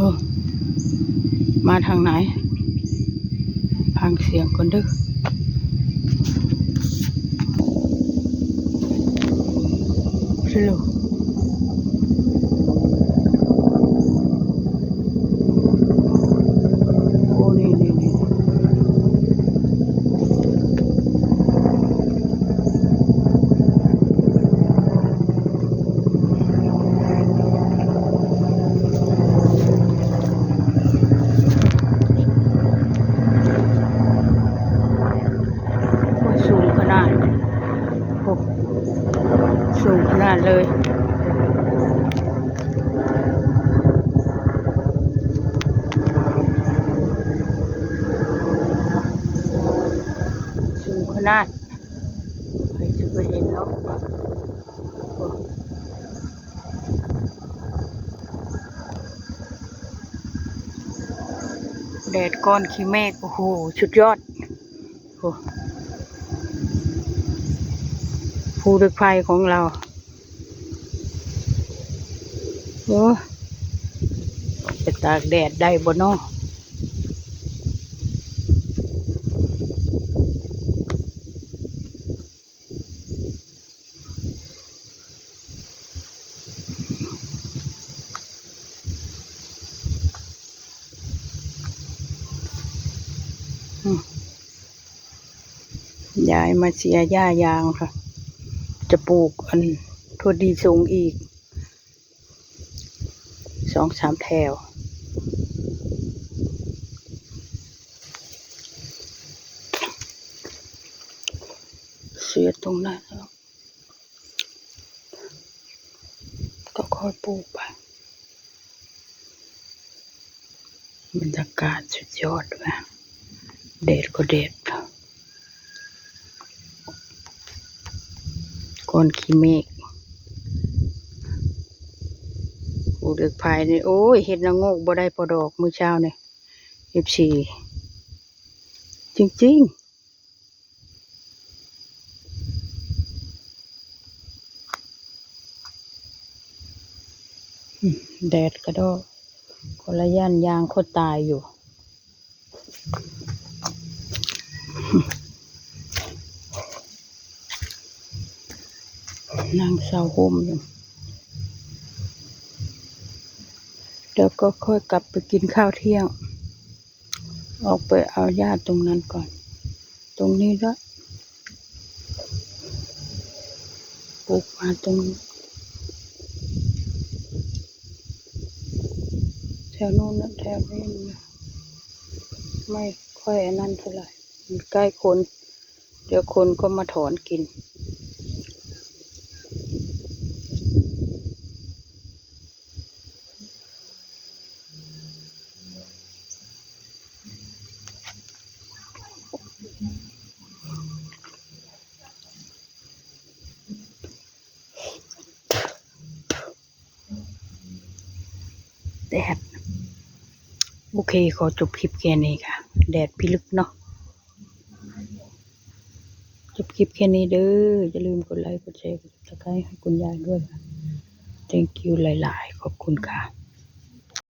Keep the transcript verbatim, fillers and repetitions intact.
โอ้ มาทางไหน ฟังเสียงก่อนเด้อ ฮัลโหล โอ้ นี่ นี่ นี่ โอ้ย สูงขนาด โอ้ สูงขนาดเลย สูงขนาด ใครจะไปเห็นเนาะ แดดก้อนขี้เมฆ โอ้โห สุดยอด โอ้ ภูเหล็กไฟของเรา โอ้ ไปตากแดดได้บ่เนาะ อืม ยายมาเสียหญ้ายางค่ะ จะปลูกอันถั่วดีสูงอีก สองสามแถว เสียตรงนั้นแล้ว ก็ค่อยปลูกไป บรรยากาศสุดยอดว่ะ แดดก็แดด ก้อนขี้เมฆ ภูเหล็กไฟนี่ โอ้ย เห็ดละโงกบ่ได้พอดอกมื้อเช้านี่ เอฟซี จริงๆ อืม แดดกะด้อ คนละย่านยางคนตายอยู่ นั่งเซาโฮมอยู่ เดี๋ยวก็ค่อยกลับไปกินข้าวเที่ยง ออกไปเอาหญ้าตรงนั้นก่อน ตรงนี้ละ ปลูกมาตรงนี้ แถวนู้นนะ แถวนี้มันไม่ค่อยอันนั้นเท่าไหร่ มันใกล้คน เดี๋ยวคนก็มาถอนกิน แดด โอเค ขอจบคลิปแค่นี้ค่ะ แดดพิลึกเนาะ จบคลิปแค่นี้เด้อ อย่าลืมกดไลค์ กดแชร์ กด Subscribe ให้คุณยายด้วยค่ะ Thank you หลายๆ ขอบคุณค่ะ